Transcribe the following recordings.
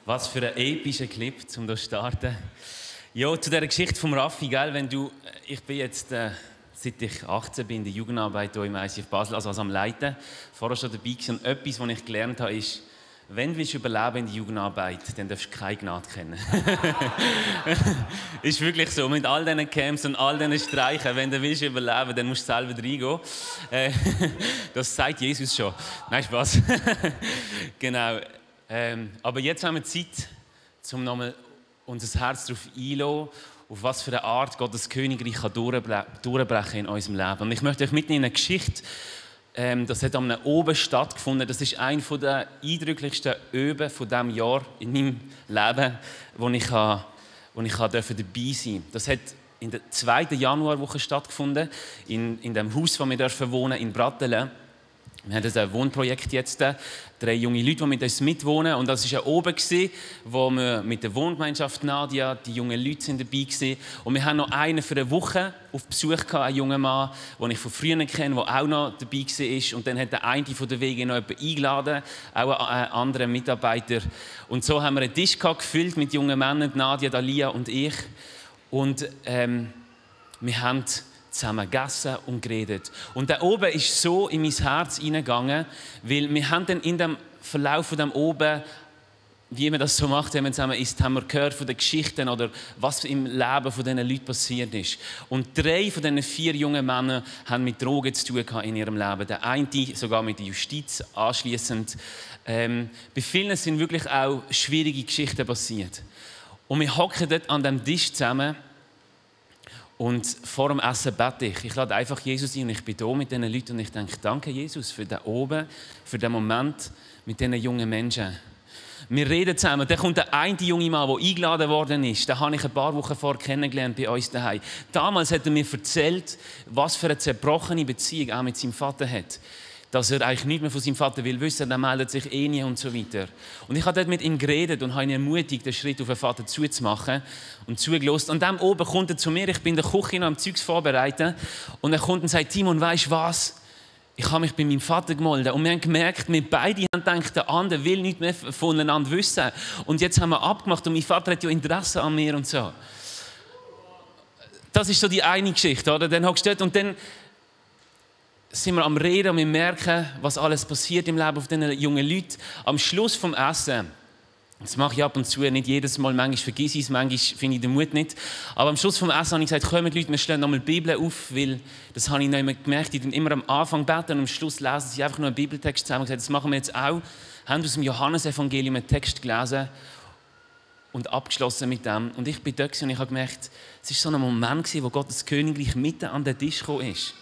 Was für ein epischer Clip, um hier zu starten. Ja, zu dieser Geschichte vom Raffi, gell? Ich bin jetzt, seit ich 18 bin, in der Jugendarbeit hier im ICF Basel, also am Leiten, vorher schon dabei gewesen. Und etwas, was ich gelernt habe, ist, wenn du überleben in der Jugendarbeit, dann darfst du keine Gnade kennen. Ist wirklich so. Mit all diesen Camps und all diesen Streichen, wenn du überleben willst, dann musst du selber reingehen. Das sagt Jesus schon. Nein, Spaß. Genau. Aber jetzt haben wir Zeit, um nochmal unser Herz darauf einzulassen, auf was für eine Art Gottes Königreich durchbrechen in unserem Leben. Und ich möchte euch mitnehmen in eine Geschichte, das hat am Oben stattgefunden. Das ist eine der eindrücklichsten Öben von diesem Jahr in meinem Leben, wo ich dabei sein durfte. Das hat in der 2. Januarwoche stattgefunden, in dem Haus, wo wir wohnen in Brattelen. Wir haben ein Wohnprojekt jetzt, 3 junge Leute, die mit uns mitwohnen. Und das war ja oben, wo wir mit der Wohngemeinschaft Nadia, die jungen Leute sind dabei waren. Und wir haben noch einen für eine Woche auf Besuch gehabt, einen jungen Mann, den ich von früher kenne, der auch noch dabei war. Und dann hat der eine von der Wege noch jemanden eingeladen, auch einen anderen Mitarbeiter. Und so haben wir einen Tisch gehabt, gefüllt mit jungen Männern, Nadia, Dalia und ich. Und wir haben zusammen gegessen und geredet. Und da oben ist so in mein Herz hineingegangen, weil wir haben dann in dem Verlauf von dem oben, wie man das so macht, wenn man zusammen isst, haben wir gehört von den Geschichten oder was im Leben von diesen Leuten passiert ist. Und 3 von diesen 4 jungen Männern haben mit Drogen zu tun gehabt in ihrem Leben. Der eine sogar mit der Justiz anschliessend. Bei vielen sind wirklich auch schwierige Geschichten passiert. Und wir hocken dort an dem Tisch zusammen. Und vor dem Essen bete ich. Ich lade einfach Jesus ein und ich bin hier mit diesen Leuten und ich denke, danke Jesus für den oben, für den Moment mit diesen jungen Menschen. Wir reden zusammen. Dann kommt der eine junge Mann, der eingeladen worden ist. Den habe ich ein paar Wochen vorher kennengelernt bei uns daheim. Damals hat er mir erzählt, was für eine zerbrochene Beziehung er mit seinem Vater hat. Dass er eigentlich nicht mehr von seinem Vater will wissen, der meldet sich eh nie und so weiter. Und ich habe dort mit ihm geredet und habe ihn ermutigt, den Schritt auf den Vater zuzumachen und zugelassen. Und dann oben kommt er zu mir, ich bin in der Küche noch am Zeugs vorbereiten und er kommt und sagt, Timon, weisst du was? Ich habe mich bei meinem Vater gemeldet und wir haben gemerkt, wir beide haben gedacht, der andere will nicht mehr voneinander wissen. Und jetzt haben wir abgemacht und mein Vater hat ja Interesse an mir und so. Das ist so die eine Geschichte, oder? Dann hockst du dort und dann sind wir am Reden und wir merken, was alles passiert im Leben von diesen jungen Leuten. Am Schluss vom Essen, das mache ich ab und zu, nicht jedes Mal, manchmal vergesse ich es, manchmal finde ich den Mut nicht. Aber am Schluss vom Essen habe ich gesagt, kommen Leute, wir schlagen nochmal die Bibel auf, weil das habe ich noch immer gemerkt, die immer am Anfang beten und am Schluss lesen sie einfach nur einen Bibeltext zusammen. Ich habe gesagt, das machen wir jetzt auch. Haben aus dem Johannesevangelium einen Text gelesen und abgeschlossen mit dem. Und ich bin dort und ich habe gemerkt, es war so ein Moment, wo Gottes Königreich mitten an den Tisch gekommen ist.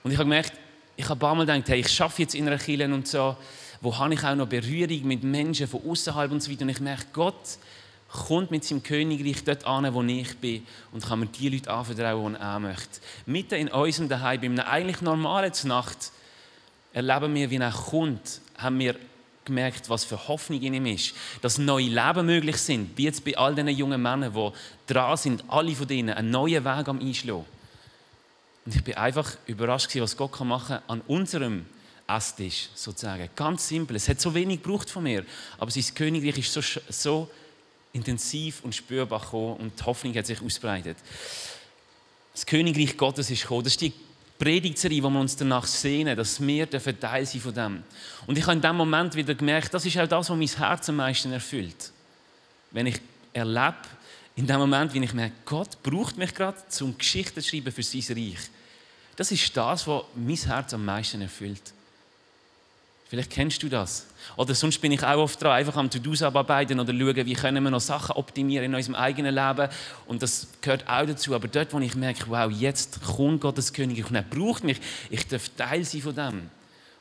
Und ich habe gemerkt, ich habe ein paar Mal gedacht, hey, ich arbeite jetzt in einer Kirche und so, wo habe ich auch noch Berührung mit Menschen von außerhalb und so weiter. Und ich merke, Gott kommt mit seinem Königreich dort an, wo ich bin und kann mir die Leute anvertrauen, die er auch möchte. Mitten in unserem Daheim, bei einer eigentlich normalen Nacht, erleben wir, wie er kommt, haben wir gemerkt, was für Hoffnung in ihm ist, dass neue Leben möglich sind, wie jetzt bei all diesen jungen Männern, die dran sind, alle von denen einen neuen Weg am Einschlagen. Und ich bin einfach überrascht, was Gott machen kann an unserem Esstisch, sozusagen. Ganz simpel. Es hat so wenig gebraucht von mir, aber sein Königreich ist so intensiv und spürbar gekommen und die Hoffnung hat sich ausbreitet. Das Königreich Gottes ist gekommen. Das ist die Predigtserie, wo wir uns danach sehnen, dass wir Teil sind von dem. Und ich habe in diesem Moment wieder gemerkt, das ist auch das, was mein Herz am meisten erfüllt. Wenn ich erlebe, in dem Moment, wenn ich merke, Gott braucht mich gerade, um Geschichten zu schreiben für sein Reich. Das ist das, was mein Herz am meisten erfüllt. Vielleicht kennst du das. Oder sonst bin ich auch oft dran, einfach am To-Dos abarbeiten oder schauen, wie können wir noch Sachen optimieren in unserem eigenen Leben. Und das gehört auch dazu. Aber dort, wo ich merke, wow, jetzt kommt Gottes Königreich und er braucht mich, ich darf Teil sein von dem.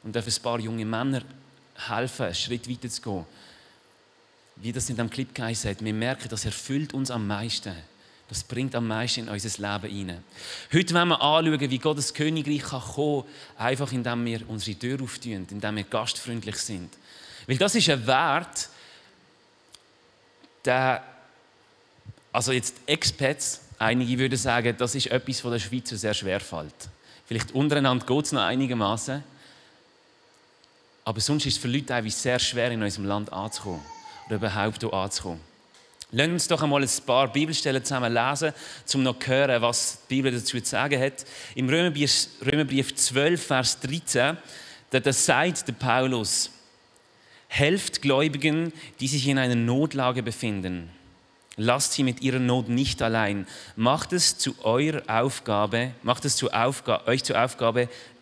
Und darf ein paar junge Männer helfen, einen Schritt weiter zu gehen. Wie das in diesem Clip geheißen hat, wir merken, das erfüllt uns am meisten. Das bringt am meisten in unser Leben hinein. Heute wollen wir anschauen, wie Gottes Königreich kommen kann, einfach indem wir unsere Tür auftun, indem wir gastfreundlich sind. Weil das ist ein Wert, der, also jetzt Expats, einige würden sagen, das ist etwas, was der Schweizer sehr schwer fällt. Vielleicht untereinander geht es noch einigermaßen, aber sonst ist es für Leute teilweise sehr schwer, in unserem Land anzukommen. oder überhaupt hier anzukommen. Lasst uns doch einmal ein paar Bibelstellen zusammen lesen, um noch zu hören, was die Bibel dazu zu sagen hat. Im Römerbrief 12, Vers 13, da sagt der Paulus: Helft Gläubigen, die sich in einer Notlage befinden. Lasst sie mit ihrer Not nicht allein. Macht es euch zur Aufgabe,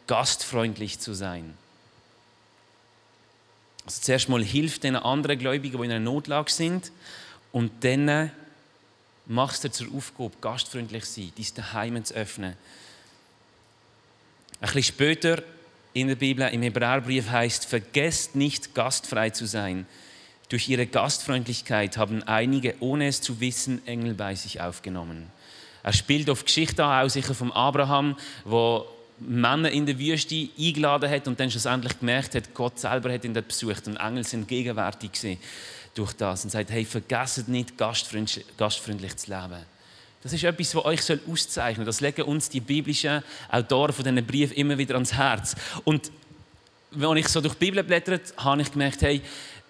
gastfreundlich zu sein. Also zuerst mal hilft den anderen Gläubigen, die in einer Notlage sind, und dann machst du zur Aufgabe, gastfreundlich zu sein, dein Zuhause zu öffnen. Ein bisschen später in der Bibel, im Hebräerbrief heißt: Vergesst nicht, gastfrei zu sein. Durch ihre Gastfreundlichkeit haben einige, ohne es zu wissen, Engel bei sich aufgenommen. Er spielt auf Geschichte an, auch sicher vom Abraham, wo Männer in der Wüste eingeladen hat und dann schlussendlich gemerkt hat, Gott selber hat ihn dort besucht und Engel sind gegenwärtig gewesen durch das und sagt: Hey, vergesst nicht, gastfreundlich zu leben. Das ist etwas, was euch auszeichnen soll. Das legen uns die biblischen Autoren von diesen Briefen immer wieder ans Herz. Und wenn ich so durch die Bibel blättert, habe ich gemerkt, hey,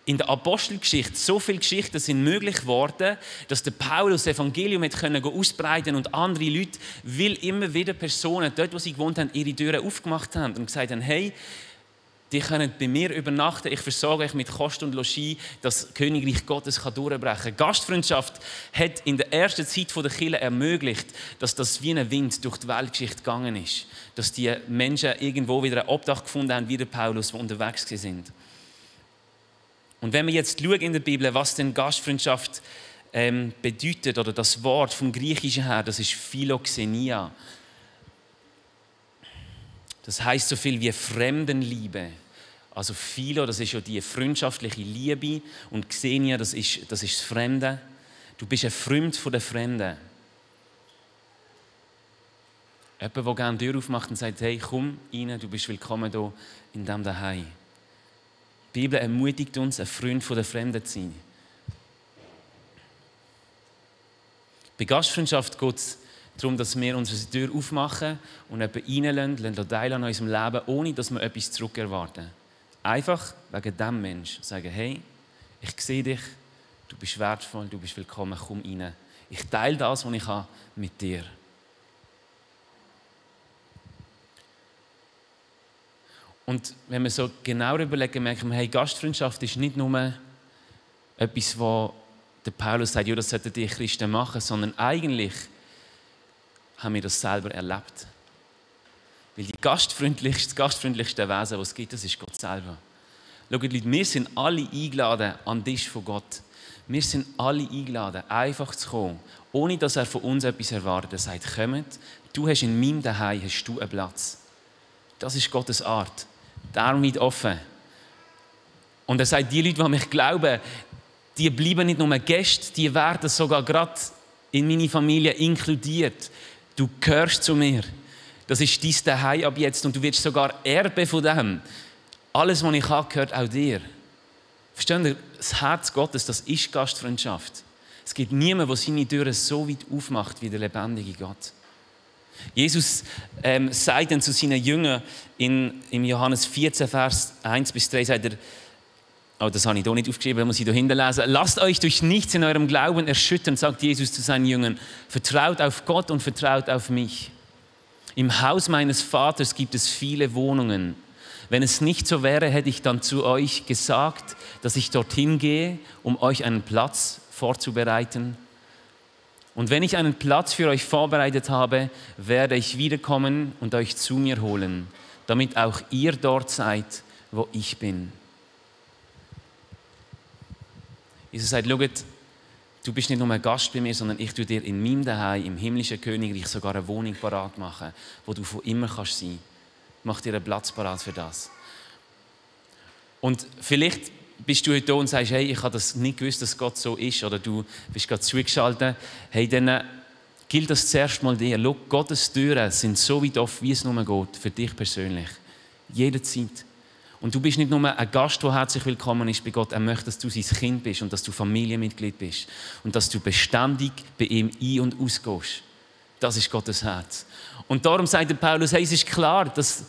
in der Apostelgeschichte, so viele Geschichten sind möglich geworden, dass der Paulus das Evangelium ausbreiten konnte und andere Leute, weil immer wieder Personen dort, wo sie gewohnt haben, ihre Türen aufgemacht haben und gesagt haben: Hey, die können bei mir übernachten, ich versorge euch mit Kost und Logis, dass das Königreich Gottes durchbrechen kann. Gastfreundschaft hat in der ersten Zeit der Kirche ermöglicht, dass das wie ein Wind durch die Weltgeschichte gegangen ist. Dass die Menschen irgendwo wieder ein Obdach gefunden haben, wie der Paulus, die unterwegs sind. Und wenn wir jetzt schauen in der Bibel, was denn Gastfreundschaft bedeutet, oder das Wort vom Griechischen her, das ist Philoxenia. Das heißt so viel wie Fremdenliebe. Also Philo, das ist ja die freundschaftliche Liebe, und Xenia, das ist das Fremde. Du bist ein Freund von den Fremden. Jemand, der gerne die Tür aufmacht und sagt: Hey, komm rein, du bist willkommen hier in diesem Zuhause. Die Bibel ermutigt uns, ein Freund von den Fremden zu sein. Bei Gastfreundschaft geht es darum, dass wir unsere Tür aufmachen und jemanden reinlassen, Teil an unserem Leben, ohne dass wir etwas zurückerwarten. Einfach wegen diesem Menschen sagen: Hey, ich sehe dich, du bist wertvoll, du bist willkommen, komm rein. Ich teile das, was ich habe, mit dir. Und wenn wir so genau überlegen, merken wir, hey, Gastfreundschaft ist nicht nur etwas, wo der Paulus sagt, ja, das sollten die Christen machen, sondern eigentlich haben wir das selber erlebt. Weil das gastfreundlichste Wesen, was es gibt, das ist Gott selber. Schaut, Leute, wir sind alle eingeladen an den Tisch von Gott. Wir sind alle eingeladen, einfach zu kommen, ohne dass er von uns etwas erwartet. Er sagt: Kommt, du hast in meinem Zuhause einen Platz. Das ist Gottes Art. Damit offen. Und er sagt, die Leute, die an mich glauben, die bleiben nicht nur Gäste, die werden sogar gerade in meine Familie inkludiert. Du gehörst zu mir. Das ist dein Zuhause ab jetzt und du wirst sogar Erbe von dem. Alles, was ich habe, gehört auch dir. Versteht ihr? Das Herz Gottes, das ist Gastfreundschaft. Es gibt niemanden, der seine Türen so weit aufmacht wie der lebendige Gott. Jesus sagt dann zu seinen Jüngern im Johannes 14, Vers 1-3, sagt er, oh, das habe ich hier nicht aufgeschrieben, das muss ich hier hinten lesen. Lasst euch durch nichts in eurem Glauben erschüttern, sagt Jesus zu seinen Jüngern. Vertraut auf Gott und vertraut auf mich. Im Haus meines Vaters gibt es viele Wohnungen. Wenn es nicht so wäre, hätte ich dann zu euch gesagt, dass ich dorthin gehe, um euch einen Platz vorzubereiten. Und wenn ich einen Platz für euch vorbereitet habe, werde ich wiederkommen und euch zu mir holen, damit auch ihr dort seid, wo ich bin. Jesus sagt, schaut, du bist nicht nur ein Gast bei mir, sondern ich tue dir in meinem Zuhause, im himmlischen Königreich, sogar eine Wohnung parat machen, wo du von immer kannst sein. Ich mache dir einen Platz parat für das. Und vielleicht bist du heute da und sagst, hey, ich habe das nicht gewusst, dass Gott so ist, oder du bist gerade zugeschaltet. Hey, dann gilt das zuerst mal dir. Schau, Gottes Türen sind so weit offen, wie es nur geht, für dich persönlich. Jederzeit. Und du bist nicht nur ein Gast, der herzlich willkommen ist bei Gott. Er möchte, dass du sein Kind bist und dass du Familienmitglied bist. Und dass du beständig bei ihm ein- und ausgehst. Das ist Gottes Herz. Und darum sagt der Paulus, hey, es ist klar, dass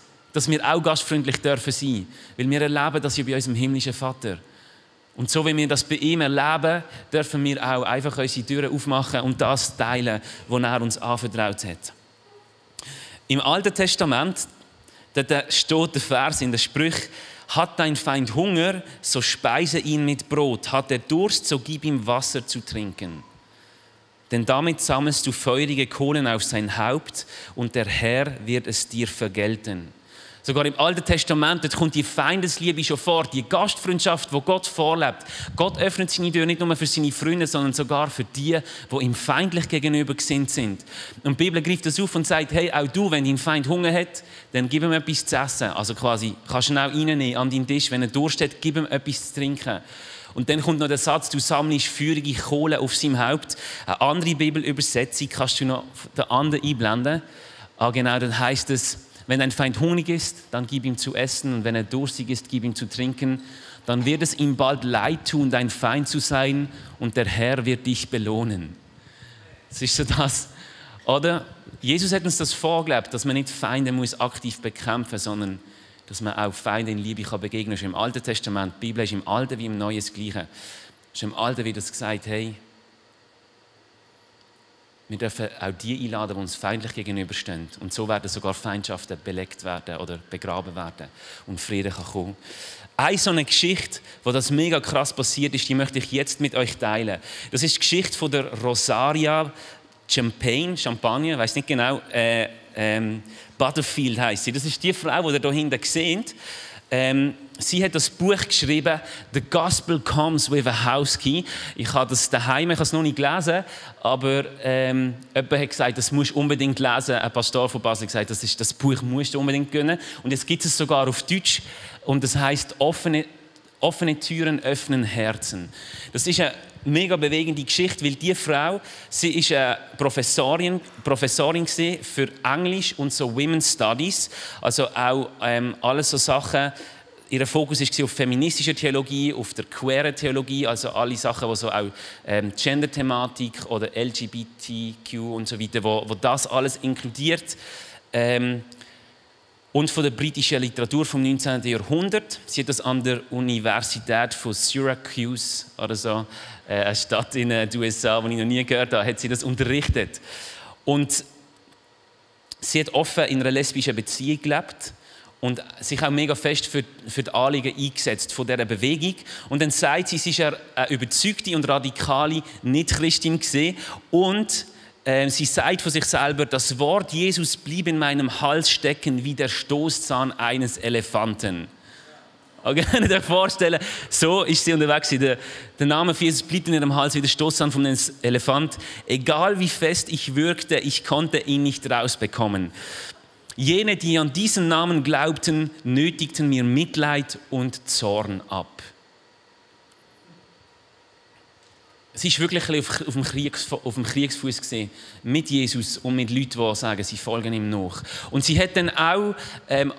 wir auch gastfreundlich dürfen sein. Weil wir erleben das ja bei unserem himmlischen Vater. Und so wie wir das bei ihm erleben, dürfen wir auch einfach unsere Türen aufmachen und das teilen, was er uns anvertraut hat. Im Alten Testament da steht der Vers in den Sprüchen: Hat dein Feind Hunger, so speise ihn mit Brot. Hat er Durst, so gib ihm Wasser zu trinken. Denn damit sammelst du feurige Kohlen auf sein Haupt und der Herr wird es dir vergelten. Sogar im Alten Testament dort kommt die Feindesliebe schon vor, die Gastfreundschaft, die Gott vorlebt. Gott öffnet seine Tür nicht nur für seine Freunde, sondern sogar für die, die ihm feindlich gegenüber gesinnt sind. Und die Bibel greift das auf und sagt, hey, auch du, wenn dein Feind Hunger hat, dann gib ihm etwas zu essen. Also quasi, kannst du ihn auch reinnehmen an deinen Tisch. Wenn er Durst hat, gib ihm etwas zu trinken. Und dann kommt noch der Satz, du sammelst feurige Kohle auf seinem Haupt. Eine andere Bibelübersetzung kannst du noch den anderen einblenden. Genau, dann heisst es, wenn dein Feind hungrig ist, dann gib ihm zu essen. Und wenn er durstig ist, gib ihm zu trinken. Dann wird es ihm bald leid tun, dein Feind zu sein. Und der Herr wird dich belohnen. Das ist so das, oder? Jesus hat uns das vorgelebt, dass man nicht Feinde muss aktiv bekämpfen muss, sondern dass man auch Feinde in Liebe begegnen kann. Im Alten Testament, die Bibel ist im Alten wie im Neuen das Gleiche. Es ist im Alten wird das gesagt, hey, wir dürfen auch die einladen, die uns feindlich gegenüberstehen. Und so werden sogar Feindschaften belegt werden oder begraben werden. Und Frieden kann kommen. Eine so eine Geschichte, wo das mega krass passiert ist, die möchte ich jetzt mit euch teilen. Das ist die Geschichte von der Rosaria Champagne, ich weiß nicht genau, Butterfield heisst sie. Das ist die Frau, die ihr hier hinten seht. Sie hat das Buch geschrieben, «The Gospel Comes with a House Key». Ich habe das daheim, ich habe es noch nicht gelesen, aber jemand hat gesagt, das musst du unbedingt lesen. Ein Pastor von Basel hat gesagt, das Buch musst du unbedingt gönnen. Und jetzt gibt es sogar auf Deutsch und das heisst «Offene Türen öffnen Herzen». Das ist eine mega bewegende Geschichte, weil die Frau, sie ist eine Professorin für Englisch und so Women's Studies, also auch alles so Sachen. Ihr Fokus war auf feministischer Theologie, auf der queeren Theologie, also alle Sachen, die so auch Gender-Thematik oder LGBTQ und so weiter, wo das alles inkludiert. Und von der britischen Literatur vom 19. Jahrhundert. Sie hat das an der Universität von Syracuse oder so, eine Stadt in den USA, die ich noch nie gehört habe, hat sie das unterrichtet. Und sie hat offen in einer lesbischen Beziehung gelebt und sich auch mega fest für die Anliegen eingesetzt von dieser Bewegung. Und dann sagt sie, sie ist eine überzeugte und radikale Nicht-Christin gewesen. Und sie sagt von sich selber, das Wort Jesus blieb in meinem Hals stecken wie der Stoßzahn eines Elefanten. Okay, könnt ihr euch vorstellen, so ist sie unterwegs. Der Name von Jesus blieb in ihrem Hals wie der Stoßzahn von einem Elefant. Egal wie fest ich würgte, ich konnte ihn nicht rausbekommen. Jene, die an diesen Namen glaubten, nötigten mir Mitleid und Zorn ab. Sie war wirklich auf dem Kriegsfuß gesehen mit Jesus und mit Leuten, die sagen, sie folgen ihm nach. Und sie hat dann auch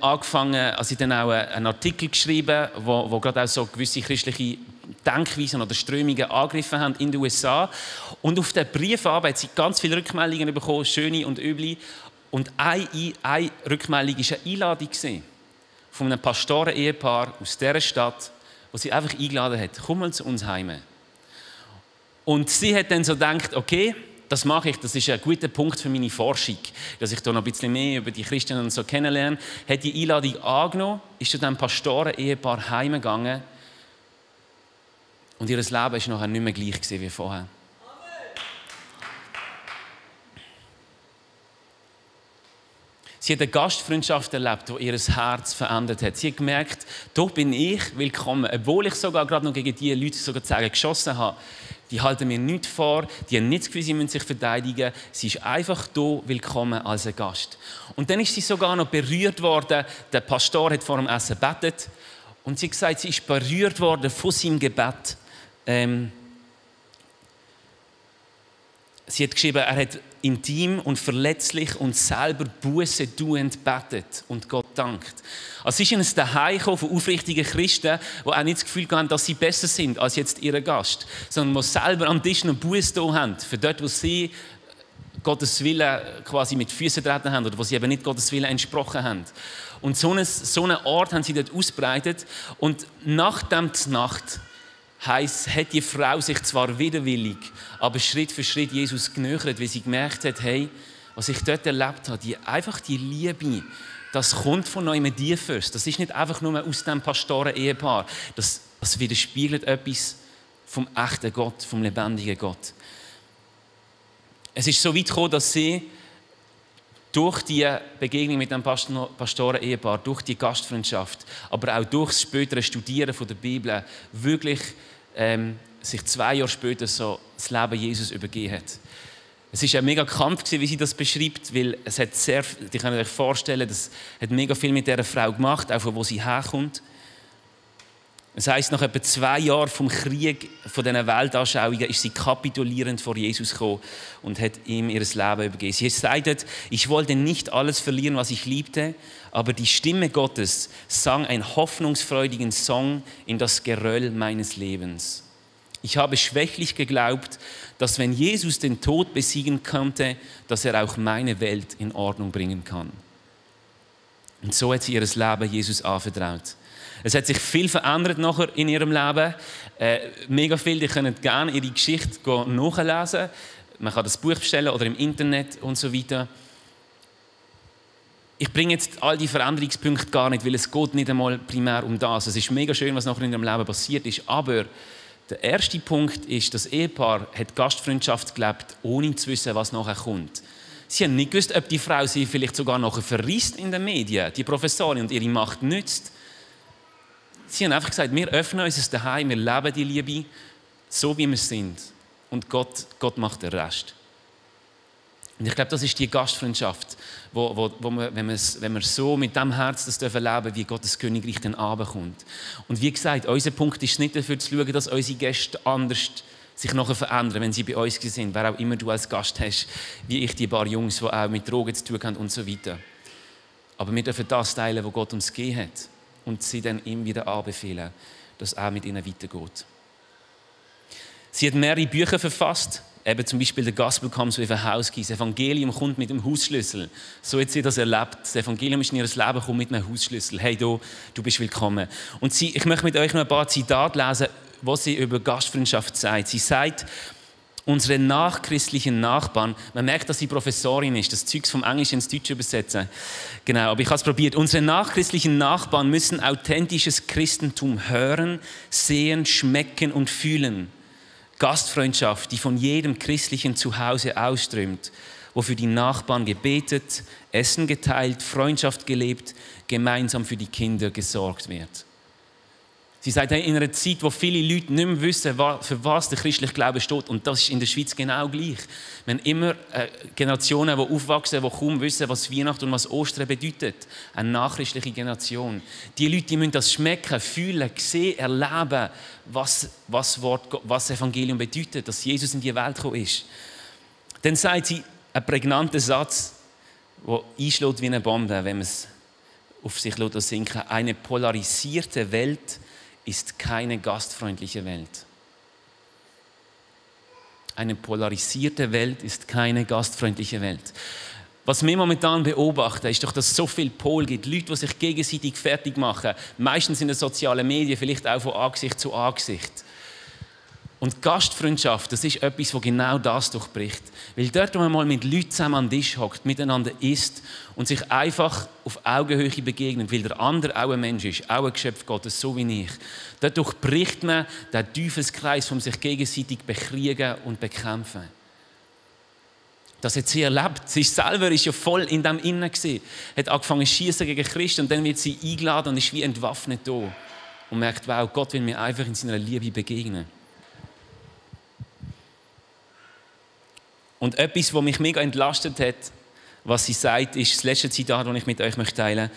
angefangen, also sie hat dann auch einen Artikel geschrieben, wo gerade auch so gewisse christliche Denkweisen oder Strömungen angegriffen haben in den USA. Und auf den Briefabend hat sie ganz viele Rückmeldungen bekommen, schöne und üble. Und eine Rückmeldung war eine Einladung von einem Pastoren-Ehepaar aus dieser Stadt, wo sie einfach eingeladen hat, komm mal zu uns heim. Und sie hat dann so gedacht, okay, das mache ich, das ist ein guter Punkt für meine Forschung, dass ich da noch ein bisschen mehr über die Christen und so kennenlerne. Hat die Einladung angenommen, ist zu diesem Pastoren-Ehepaar heimgegangen und ihr Leben war nachher nicht mehr gleich wie vorher. Sie hat eine Gastfreundschaft erlebt, die ihr Herz verändert hat. Sie hat gemerkt, da bin ich willkommen. Obwohl ich sogar gerade noch gegen die Leute sogar sagen, geschossen habe. Die halten mir nichts vor, die haben nicht das Gefühl, sie müssen sich verteidigen. Sie ist einfach da willkommen als ein Gast. Und dann ist sie sogar noch berührt worden. Der Pastor hat vor dem Essen gebetet. Und sie hat gesagt, sie ist berührt worden von seinem Gebet. Sie hat geschrieben, er hat intim und verletzlich und selber Buße tuend betet und Gott dankt. Also sie ist in ein Zuhause von aufrichtigen Christen, die auch nicht das Gefühl haben, dass sie besser sind als jetzt ihr Gast, sondern die selber am Tisch noch Buße da haben, für dort, wo sie Gottes Willen quasi mit Füßen treten haben oder wo sie eben nicht Gottes Willen entsprochen haben. Und so einen Ort haben sie dort ausgebreitet und nach dem Nacht hat die Frau sich zwar widerwillig, aber Schritt für Schritt Jesus genähert, weil sie gemerkt hat, hey, was ich dort erlebt habe, einfach die Liebe, das kommt von neuem Tiefes. Das ist nicht einfach nur aus dem Pastoren-Ehepaar. Das widerspiegelt etwas vom echten Gott, vom lebendigen Gott. Es ist so weit gekommen, dass sie durch die Begegnung mit dem Pastoren-Ehepaar, durch die Gastfreundschaft, aber auch durch das spätere Studieren von der Bibel, wirklich sich 2 Jahre später so das Leben Jesus übergeben hat. Es war ein mega Kampf, wie sie das beschreibt, weil es hat sehr, ich kann euch vorstellen, das hat mega viel mit dieser Frau gemacht, auch von wo sie herkommt. Es heisst, nach etwa 2 Jahren vom Krieg, von diesen Weltanschauungen, ist sie kapitulierend vor Jesus gekommen und hat ihm ihr Leben übergeben. Sie sagt, ich wollte nicht alles verlieren, was ich liebte, aber die Stimme Gottes sang einen hoffnungsfreudigen Song in das Geröll meines Lebens. Ich habe schwächlich geglaubt, dass wenn Jesus den Tod besiegen konnte, dass er auch meine Welt in Ordnung bringen kann. Und so hat sie ihr Leben Jesus anvertraut. Es hat sich viel verändert nachher in ihrem Leben. Mega viel, die können gerne ihre Geschichte nachlesen. Man kann das Buch bestellen oder im Internet und so weiter. Ich bringe jetzt all die Veränderungspunkte gar nicht, weil es geht nicht einmal primär um das. Es ist mega schön, was nachher in ihrem Leben passiert ist, aber der erste Punkt ist, das Ehepaar hat Gastfreundschaft gelebt, ohne zu wissen, was nachher kommt. Sie haben nicht gewusst, ob die Frau sie vielleicht sogar nachher verriest in den Medien, die Professorin, und ihre Macht nützt. Sie haben einfach gesagt, wir öffnen uns das Daheim, wir leben die Liebe, so wie wir sind. Und Gott macht den Rest. Und ich glaube, das ist die Gastfreundschaft, wo man, wenn wir so mit dem Herz das leben dürfen, wie Gottes Königreich dann runterkommt. Und wie gesagt, unser Punkt ist nicht dafür zu schauen, dass unsere Gäste anders sich nachher verändern, wenn sie bei uns sind, wer auch immer du als Gast hast, wie ich die paar Jungs, die auch mit Drogen zu tun haben und so weiter. Aber wir dürfen das teilen, was Gott uns gegeben hat und sie dann ihm wieder anbefehlen, dass es auch mit ihnen weitergeht. Sie hat mehrere Bücher verfasst, eben zum Beispiel «The Gospel Comes with a House Key». Das Evangelium kommt mit dem Hausschlüssel. So hat sie das erlebt. Das Evangelium ist in ihr Leben gekommen mit einem Hausschlüssel. Hey, du bist willkommen. Und ich möchte mit euch noch ein paar Zitate lesen, was sie über Gastfreundschaft sagt. Sie sagt, unsere nachchristlichen Nachbarn, man merkt, dass sie Professorin ist, das Zeugs vom Englischen ins Deutsche übersetzen. Genau, aber ich habe es probiert. Unsere nachchristlichen Nachbarn müssen authentisches Christentum hören, sehen, schmecken und fühlen. Gastfreundschaft, die von jedem christlichen Zuhause ausströmt, wo für die Nachbarn gebetet, Essen geteilt, Freundschaft gelebt, gemeinsam für die Kinder gesorgt wird. Sie sagt, in einer Zeit, wo viele Leute nicht mehr wissen, für was der christliche Glaube steht, und das ist in der Schweiz genau gleich. Wir haben immer Generationen, die aufwachsen, die kaum wissen, was Weihnachten und was Ostern bedeutet. Eine nachchristliche Generation. Die Leute, die müssen das schmecken, fühlen, sehen, erleben, was das Evangelium bedeutet, dass Jesus in die Welt gekommen ist. Dann sagt sie einen prägnanten Satz, der einschlägt wie eine Bombe, wenn man es auf sich sinken lässt. Eine polarisierte Welt ist keine gastfreundliche Welt. Eine polarisierte Welt ist keine gastfreundliche Welt. Was wir momentan beobachten, ist doch, dass es so viele Pole gibt. Leute, die sich gegenseitig fertig machen. Meistens in den sozialen Medien, vielleicht auch von Angesicht zu Angesicht. Und Gastfreundschaft, das ist etwas, das genau das durchbricht. Weil dort, wo man mal mit Leuten zusammen an den Tisch hockt, miteinander isst und sich einfach auf Augenhöhe begegnet, weil der andere auch ein Mensch ist, auch ein Geschöpf Gottes, so wie ich. Dort durchbricht man den Teufelskreis, vom sich gegenseitig bekriegen und bekämpfen. Das hat sie erlebt. Sie selber ist ja voll in dem Innen gewesen, hat angefangen zu schießen gegen Christen und dann wird sie eingeladen und ist wie entwaffnet da und merkt, wow, Gott will mir einfach in seiner Liebe begegnen. Und etwas, was mich mega entlastet hat, was sie sagt, ist das letzte Zitat, das ich mit euch teilen möchte.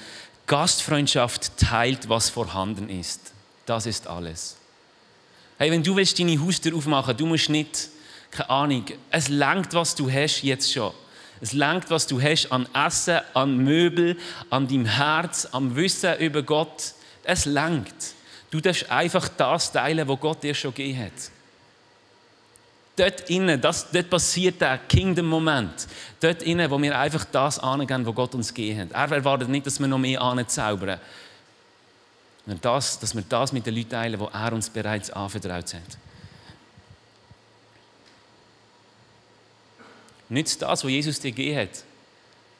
Gastfreundschaft teilt, was vorhanden ist. Das ist alles. Hey, wenn du willst deine Haustür aufmachen, du musst nicht, keine Ahnung, es langt, was du hast jetzt schon. Es langt, was du hast an Essen, an Möbel, an deinem Herz, am Wissen über Gott. Es langt. Du darfst einfach das teilen, was Gott dir schon gegeben hat. Dort innen, dort passiert der Kingdom-Moment. Dort innen, wo wir einfach das angehen, was Gott uns gegeben hat. Er erwartet nicht, dass wir noch mehr anzaubern. Und dass wir das mit den Leuten teilen, die er uns bereits anvertraut hat. Nützt das, was Jesus dir gegeben hat.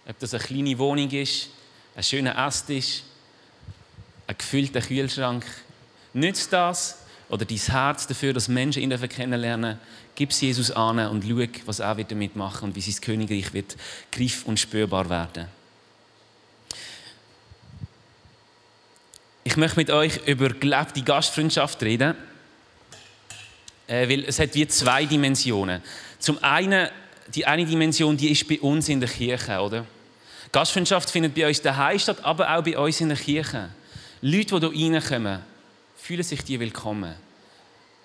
Ob das eine kleine Wohnung ist, ein schöner Esstisch, ein gefüllter Kühlschrank. Nützt das oder dein Herz dafür, dass Menschen ihn kennenlernen, gib es Jesus an und schau, was er damit machen wird und wie sein Königreich wird greif- und spürbar werden. Ich möchte mit euch über gelebte Gastfreundschaft reden, weil es hat wie zwei Dimensionen. Zum einen, die eine Dimension, die ist bei uns in der Kirche, oder? Gastfreundschaft findet bei uns daheim statt, aber auch bei uns in der Kirche. Leute, die hier reinkommen, fühlen sich die willkommen.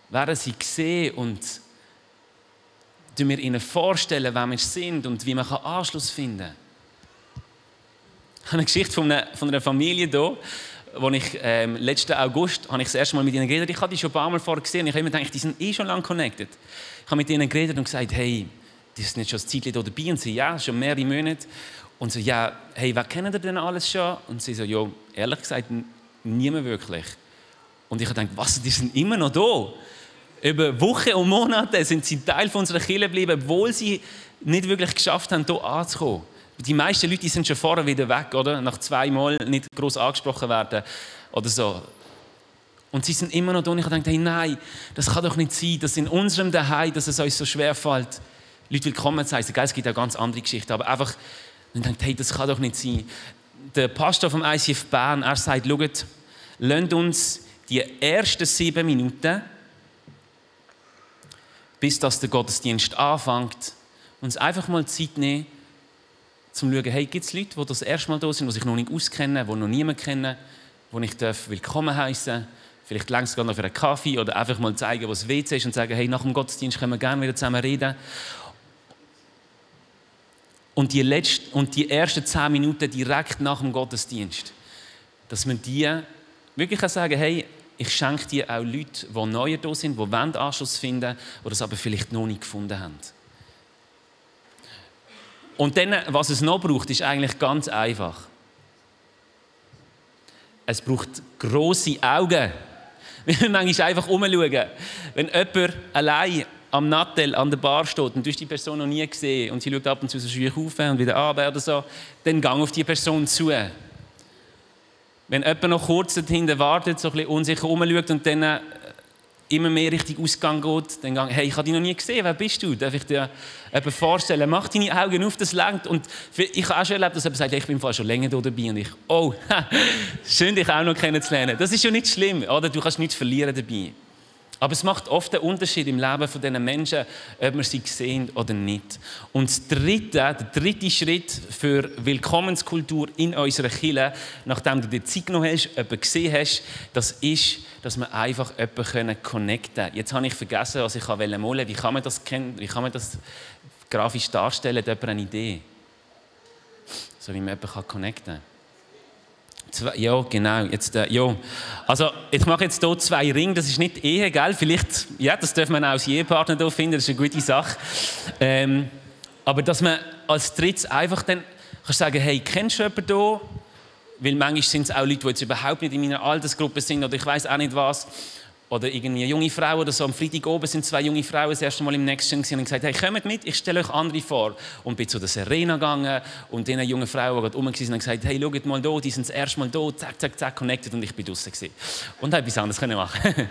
Werden sie gesehen und wir ihnen vorstellen, wer wir sind und wie man Anschluss finden kann. Ich habe eine Geschichte von einer Familie hier, wo ich letzten August habe ich das erste Mal mit ihnen geredet. Ich habe die schon ein paar Mal vorher gesehen. Ich habe immer gedacht, die sind schon lange connected. Ich habe mit ihnen geredet und gesagt, hey, die sind nicht schon ein Zeitchen hier dabei? Und sie, ja, schon mehrere Monate. Und so, ja, hey, wer kennt ihr denn alles schon? Und sie so, ja, ehrlich gesagt, niemand wirklich. Und ich habe gedacht, was, die sind immer noch da? Über Wochen und Monate sind sie Teil von unserer Kirche geblieben, obwohl sie nicht wirklich geschafft haben, hier anzukommen. Die meisten Leute sind schon vorher wieder weg, oder? Nach 2 Mal nicht gross angesprochen werden oder so. Und sie sind immer noch da und ich habe gedacht, hey, nein, das kann doch nicht sein, dass in unserem Zuhause, dass es uns so schwer fällt, Leute willkommen zu heißen. Es gibt auch ganz andere Geschichten, aber einfach, ich dachte, hey, das kann doch nicht sein. Der Pastor vom ICF Bern, er sagt, schaut, lasst uns die ersten 7 Minuten, bis dass der Gottesdienst anfängt, uns einfach mal Zeit nehmen, zum zu schauen, hey, gibt es Leute, die das erste Mal da sind, die sich noch nicht auskennen, die noch niemanden kennen, die ich willkommen heißen darf. Vielleicht längst sogar noch für einen Kaffee oder einfach mal zeigen, was WC ist und sagen, hey, nach dem Gottesdienst können wir gerne wieder zusammen reden. Und die ersten 10 Minuten direkt nach dem Gottesdienst, dass wir die wirklich sagen, hey, ich schenke dir auch Leute, die neu da sind, die Anschluss finden wollen, die das aber vielleicht noch nicht gefunden haben. Und dann, was es noch braucht, ist eigentlich ganz einfach. Es braucht grosse Augen. Wir müssen manchmal einfach umschauen. Wenn jemand allein am Nattel an der Bar steht und du hast die Person noch nie gesehen und sie schaut ab und zu so schwierig auf und wieder runter oder so, dann gang auf die Person zu. Wenn jemand noch kurz dahinter wartet, so ein bisschen unsicher umschaut und dann immer mehr Richtung Ausgang geht, dann gang, hey, ich habe dich noch nie gesehen, wer bist du? Darf ich dir jemanden vorstellen? Mach deine Augen auf, das langt. Und ich habe auch schon erlebt, dass jemand sagt, hey, ich bin schon länger hier dabei. Und ich, oh, schön, dich auch noch kennenzulernen. Das ist ja nicht schlimm, oder? Du kannst nichts verlieren dabei. Aber es macht oft einen Unterschied im Leben von diesen Menschen, ob wir sie sehen oder nicht. Und der dritte Schritt für Willkommenskultur in unserer Kirche, nachdem du dir Zeit genommen hast, jemanden gesehen hast, das ist, dass wir einfach jemanden connecten können. Jetzt habe ich vergessen, was ich malen wollte. Wie kann man das grafisch darstellen? Hat jemand eine Idee? So wie man jemanden connecten kann. Ja, genau. Jetzt, ja. Also, ich mache jetzt hier 2 Ringe. Das ist nicht Ehe, gell? Vielleicht, ja, das darf man auch als Ehepartner hier finden. Das ist eine gute Sache. Aber dass man als Drittes einfach dann kann sagen, hey, kennst du jemanden hier? Weil manchmal sind es auch Leute, die jetzt überhaupt nicht in meiner Altersgruppe sind oder ich weiß auch nicht was. Oder irgendwie eine junge Frau oder so. Am Freitag oben sind 2 junge Frauen das erste Mal im Nextgen und haben gesagt, hey, kommt mit, ich stelle euch andere vor. Und bin zu der Serena gegangen und diesen jungen Frauen, die gerade rum waren, haben gesagt, hey, schaut mal da, die sind das erste Mal da, zack, zack, zack, connected und ich bin draussen gewesen. Und habe etwas anderes machen.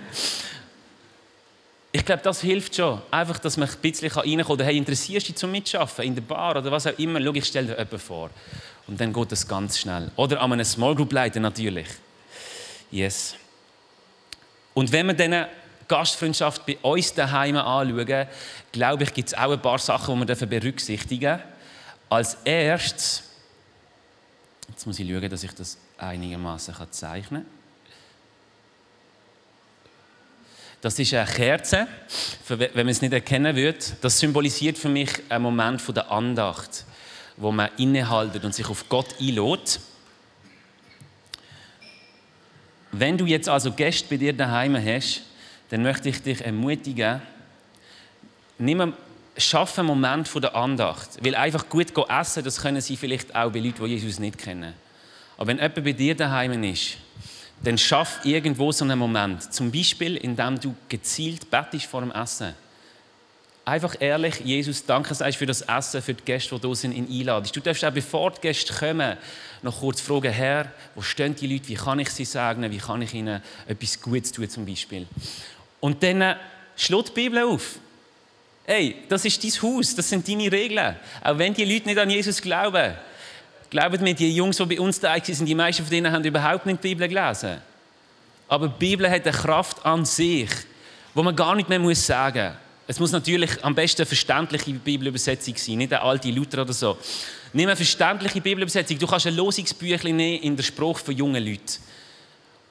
Ich glaube, das hilft schon. Einfach, dass man ein bisschen reinkommen kann. Oder hey, interessierst du dich zum Mitschaffen in der Bar oder was auch immer? Schau, ich stelle dir jemanden vor. Und dann geht das ganz schnell. Oder an einem Small Group Leiter natürlich. Yes. Und wenn wir diese Gastfreundschaft bei uns daheim anschauen, glaube ich, gibt es auch ein paar Sachen, die wir berücksichtigen dürfen. Als erstes, jetzt muss ich schauen, dass ich das einigermaßen zeichnen kann. Das ist eine Kerze, wenn man es nicht erkennen würde. Das symbolisiert für mich einen Moment der Andacht, wo man innehaltet und sich auf Gott einlädt. Wenn du jetzt also Gäste bei dir daheim hast, dann möchte ich dich ermutigen, schaffe einen Moment der Andacht. Weil einfach gut essen, das können sie vielleicht auch bei Leuten, die Jesus nicht kennen. Aber wenn jemand bei dir daheim ist, dann schaff irgendwo so einen Moment. Zum Beispiel, indem du gezielt bettest vor dem Essen. Einfach ehrlich, Jesus, danke sagst für das Essen, für die Gäste, die da sind, ihn einladest. Du darfst auch, bevor die Gäste kommen, noch kurz fragen, Herr, wo stehen die Leute, wie kann ich sie segnen, wie kann ich ihnen etwas Gutes tun zum Beispiel. Und dann schlägt die Bibel auf. Hey, das ist dein Haus, das sind deine Regeln. Auch wenn die Leute nicht an Jesus glauben. Glaubt mir, die Jungs, die bei uns da sind, die meisten von denen haben überhaupt nicht die Bibel gelesen. Aber die Bibel hat eine Kraft an sich, wo man gar nicht mehr sagen muss. Es muss natürlich am besten eine verständliche Bibelübersetzung sein, nicht eine alte Luther oder so. Nimm eine verständliche Bibelübersetzung. Du kannst ein Losungsbüchlein nehmen in der Sprache von jungen Leuten.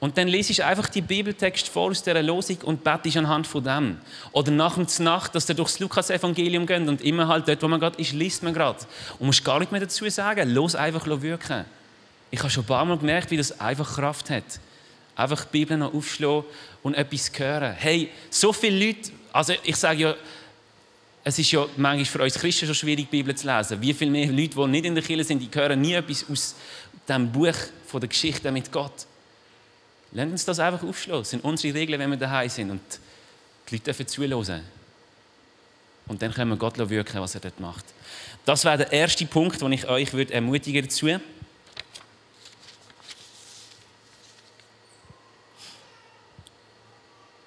Und dann lesest du einfach die Bibeltext vor aus dieser Losung und betest anhand von dem. Oder nach der Nacht, dass du durchs Lukas-Evangelium gehst und immer halt dort, wo man gerade ist, liest man gerade. Und musst gar nicht mehr dazu sagen. Los einfach wirken. Ich habe schon ein paar Mal gemerkt, wie das einfach Kraft hat. Einfach die Bibel noch aufschlagen und etwas hören. Hey, so viele Leute, also ich sage ja, es ist ja manchmal für uns Christen schon schwierig, die Bibel zu lesen. Wie viel mehr Leute, die nicht in der Kirche sind, die hören nie etwas aus dem Buch von der Geschichte mit Gott. Lasst uns das einfach aufschlagen. Das sind unsere Regeln, wenn wir daheim sind und die Leute dürfen zuhören. Und dann können wir Gott wirken, was er dort macht. Das wäre der erste Punkt, den ich euch ermutigen dazu.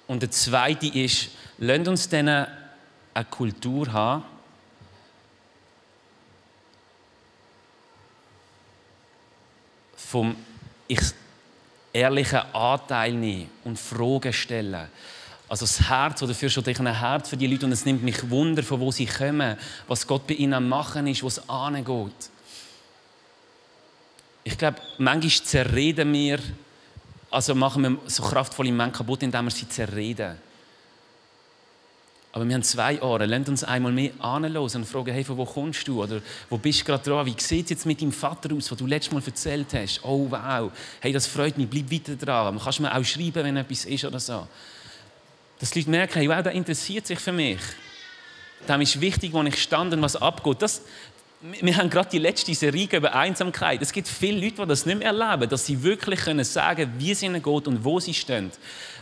Und der zweite ist, lasst uns dann eine Kultur haben, vom ehrlichen Anteil nehmen und Fragen stellen. Also das Herz, oder für schon ein Herz für die Leute, und es nimmt mich Wunder, von wo sie kommen, was Gott bei ihnen am Machen ist, wo es angeht. Ich glaube, manchmal zerreden wir, also machen wir so kraftvolle Menschen kaputt, indem wir sie zerreden. Aber wir haben 2 Ohren. Lasst uns einmal mehr anhören und fragen, hey, von wo kommst du? Oder wo bist du gerade dran? Wie sieht es jetzt mit deinem Vater aus, was du letztes Mal erzählt hast? Oh, wow. Hey, das freut mich. Bleib weiter dran. Man kann mir auch schreiben, wenn etwas ist oder so. Dass die Leute merken, hey, wow, der interessiert sich für mich. Dem ist wichtig, wo ich stand und was abgeht. Wir haben gerade die letzte Serie über Einsamkeit. Es gibt viele Leute, die das nicht mehr erleben, dass sie wirklich sagen können, wie es ihnen geht und wo sie stehen,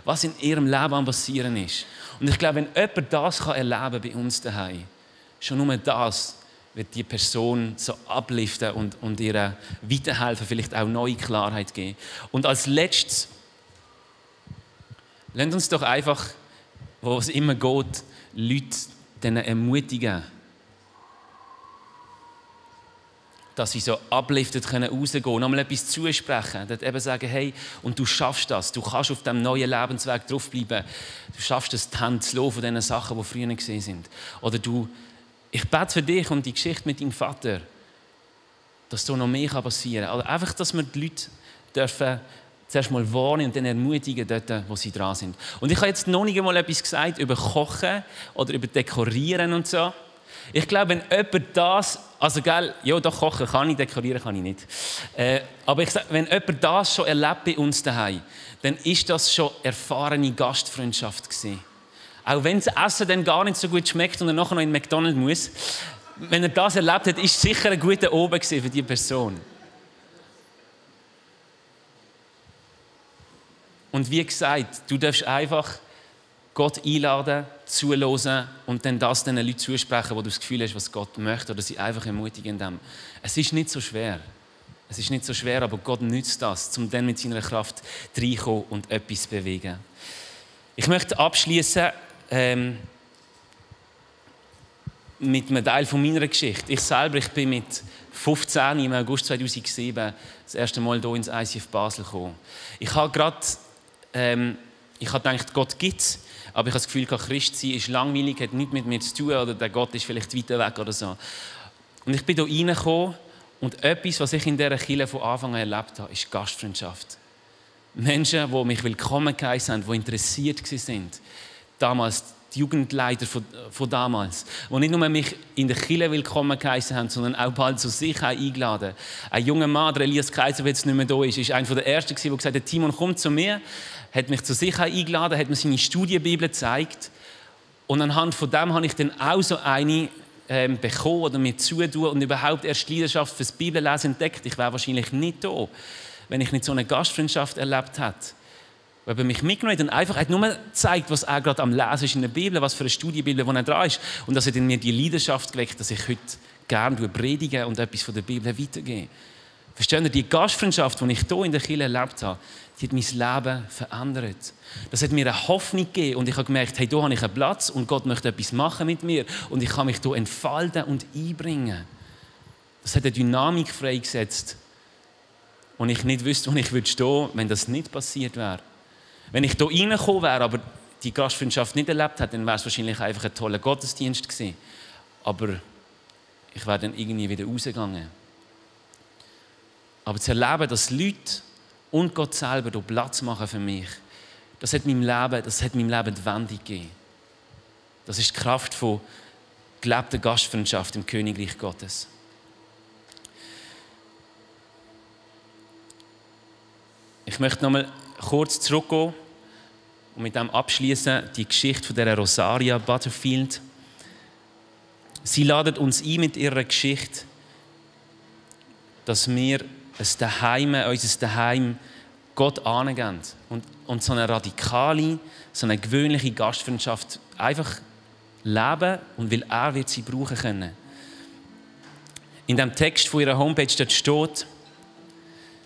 was in ihrem Leben am passieren ist. Und ich glaube, wenn jemand das erleben kann bei uns daheim, schon nur das wird die Person so upliften und ihr weiterhelfen, vielleicht auch neue Klarheit geben. Und als Letztes, lasst uns doch einfach, wo es immer geht, Leute ermutigen, dass sie so uplifted rausgehen können, nochmal etwas zusprechen, dort eben sagen, hey, und du schaffst das, du kannst auf diesem neuen Lebensweg draufbleiben, du schaffst es, die Hände zu lassen von diesen Sachen, die früher gesehen sind. Oder ich bete für dich und die Geschichte mit deinem Vater, dass da noch mehr passieren kann. Also einfach, dass wir die Leute dürfen zuerst mal warnen und dann ermutigen dort, wo sie dran sind. Und ich habe jetzt noch nicht einmal etwas gesagt über Kochen oder über Dekorieren und so. Ich glaube, wenn jemand das, also gell, ja doch, kochen kann ich, dekorieren kann ich nicht. Aber ich sage, wenn jemand das schon erlebt bei uns daheim, dann ist das schon erfahrene Gastfreundschaft gewesen. Auch wenn das Essen dann gar nicht so gut schmeckt und er nachher noch in McDonald's muss, wenn er das erlebt hat, ist es sicher ein guter Abend für diese Person. Und wie gesagt, du darfst einfach Gott einladen, zuhören und dann das den Leuten zusprechen, wo du das Gefühl hast, was Gott möchte, oder sie einfach ermutigen in dem. Es ist nicht so schwer. Es ist nicht so schwer, aber Gott nützt das, um dann mit seiner Kraft reinzukommen und etwas zu bewegen. Ich möchte abschließen mit einem Teil von meiner Geschichte. Ich bin mit 15 im August 2007 das erste Mal hier ins ICF Basel gekommen. Ich habe gedacht, Gott gibt es. Aber ich habe das Gefühl, Christ sein ist langweilig, hat nichts mit mir zu tun oder der Gott ist vielleicht weiter weg oder so. Und ich bin hier reingekommen und etwas, was ich in dieser Kirche von Anfang an erlebt habe, ist Gastfreundschaft. Menschen, die mich willkommen geheißen haben, die interessiert waren. Damals die Jugendleiter von damals, die nicht nur mich in der Kirche willkommen geheißen haben, sondern auch bald zu sich eingeladen. Ein junger Mann, der Elias Kaiser, der jetzt nicht mehr da ist einer der Ersten, der gesagt hat, Timon, komm zu mir, hat mich zu sich eingeladen, hat mir seine Studienbibel gezeigt und anhand von dem habe ich dann auch so eine bekommen oder mir zutun und überhaupt erst die Leidenschaft fürs Bibellesen entdeckt. Ich wäre wahrscheinlich nicht da, wenn ich nicht so eine Gastfreundschaft erlebt hätte. Weil er mich mitgenommen hat und einfach hat nur gezeigt, was er gerade am Lesen ist in der Bibel, was für eine Studienbibel, wo er dran ist. Und das hat in mir die Leidenschaft geweckt, dass ich heute gerne predige und etwas von der Bibel weitergebe. Versteht ihr, die Gastfreundschaft, die ich hier in der Kirche erlebt habe, die hat mein Leben verändert. Das hat mir eine Hoffnung gegeben und ich habe gemerkt, hey, hier habe ich einen Platz und Gott möchte etwas machen mit mir und ich kann mich hier entfalten und einbringen. Das hat eine Dynamik freigesetzt und ich nicht wüsste, wo ich stehen würde, wenn das nicht passiert wäre. Wenn ich hier reingekommen wäre, aber die Gastfreundschaft nicht erlebt hätte, dann wäre es wahrscheinlich einfach ein toller Gottesdienst gewesen. Aber ich wäre dann irgendwie wieder rausgegangen. Aber zu erleben, dass Leute und Gott selber hier Platz machen für mich, das hat meinem Leben die Wendung gegeben. Das ist die Kraft von gelebter Gastfreundschaft im Königreich Gottes. Ich möchte noch mal kurz zurückgehen und mit dem abschließen die Geschichte von der Rosaria Butterfield. Sie ladet uns ein mit ihrer Geschichte, dass wir unser Daheim Gott angeben und so eine radikale, so eine gewöhnliche Gastfreundschaft einfach leben und weil er wird sie brauchen können. In dem Text von ihrer Homepage dort steht,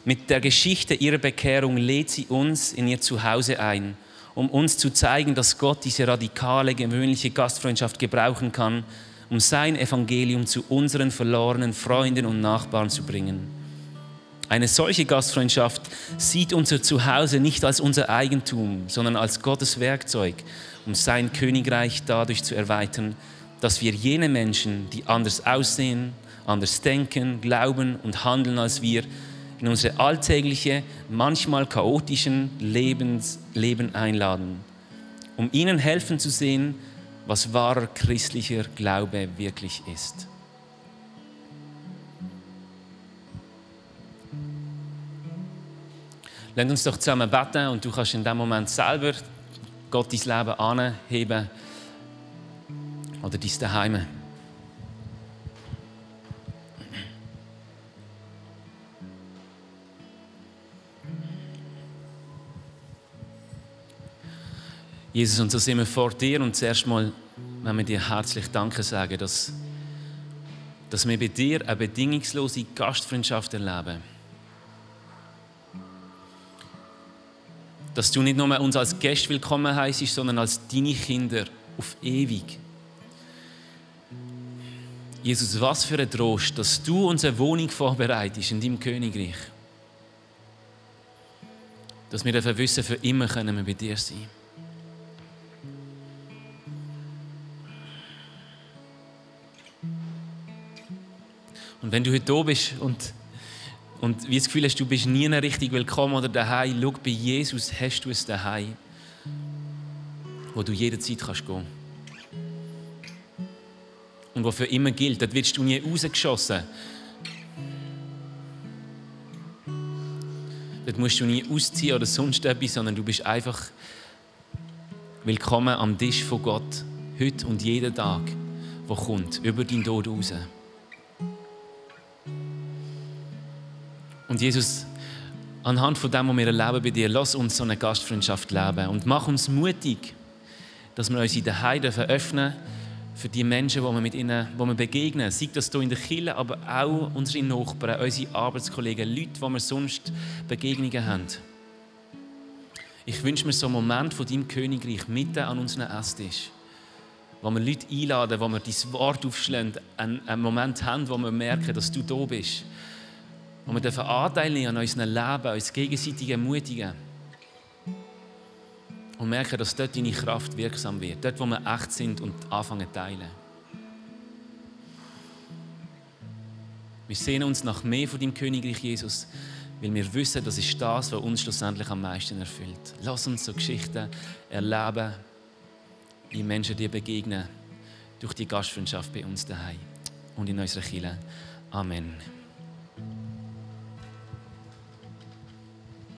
mit der Geschichte ihrer Bekehrung lädt sie uns in ihr Zuhause ein, um uns zu zeigen, dass Gott diese radikale, gewöhnliche Gastfreundschaft gebrauchen kann, um sein Evangelium zu unseren verlorenen Freunden und Nachbarn zu bringen. Eine solche Gastfreundschaft sieht unser Zuhause nicht als unser Eigentum, sondern als Gottes Werkzeug, um sein Königreich dadurch zu erweitern, dass wir jene Menschen, die anders aussehen, anders denken, glauben und handeln als wir, in unsere alltägliche, manchmal chaotischen Leben einladen, um ihnen helfen zu sehen, was wahrer christlicher Glaube wirklich ist. Lasst uns doch zusammen beten und du kannst in diesem Moment selber Gott dein Leben anheben oder dein Daheim. Jesus, und so sind wir vor dir und zuerst mal, wenn wir dir herzlich Danke sagen, dass wir bei dir eine bedingungslose Gastfreundschaft erleben. Dass du nicht nur uns als Gäste willkommen heisst, sondern als deine Kinder auf ewig. Jesus, was für ein Trost, dass du unsere Wohnung vorbereitest in deinem Königreich. Dass wir dürfen wissen, für immer können wir bei dir sein. Und wenn du heute hier bist und wie das Gefühl hast, du bist nie richtig willkommen oder daheim, schau, bei Jesus hast du es daheim, wo du jederzeit kannst gehen. Und wo für immer gilt, dort wirst du nie rausgeschossen. Dort musst du nie ausziehen oder sonst etwas, sondern du bist einfach willkommen am Tisch von Gott, heute und jeden Tag, der kommt, über deinen Tod raus. Und Jesus, anhand von dem, was wir erleben bei dir, lass uns so eine Gastfreundschaft leben und mach uns mutig, dass wir unsere Daheim öffnen für die Menschen, die wir begegnen. Sei das hier in der Kirche, aber auch unsere Nachbarn, unsere Arbeitskollegen, Leute, die wir sonst Begegnungen haben. Ich wünsche mir so einen Moment von deinem Königreich mitten an unserem Esstisch, wo wir Leute einladen, wo wir dein Wort aufschlagen, einen Moment haben, wo wir merken, dass du da bist. Und wir dürfen Anteil nehmen an unserem Leben, uns gegenseitig ermutigen. Und merken, dass dort deine Kraft wirksam wird. Dort, wo wir echt sind und anfangen zu teilen. Wir sehen uns nach mehr von deinem Königreich, Jesus, weil wir wissen, das ist das, was uns schlussendlich am meisten erfüllt. Lass uns so Geschichten erleben, wie Menschen dir begegnen, durch die Gastfreundschaft bei uns daheim und in unserer Kirche. Amen.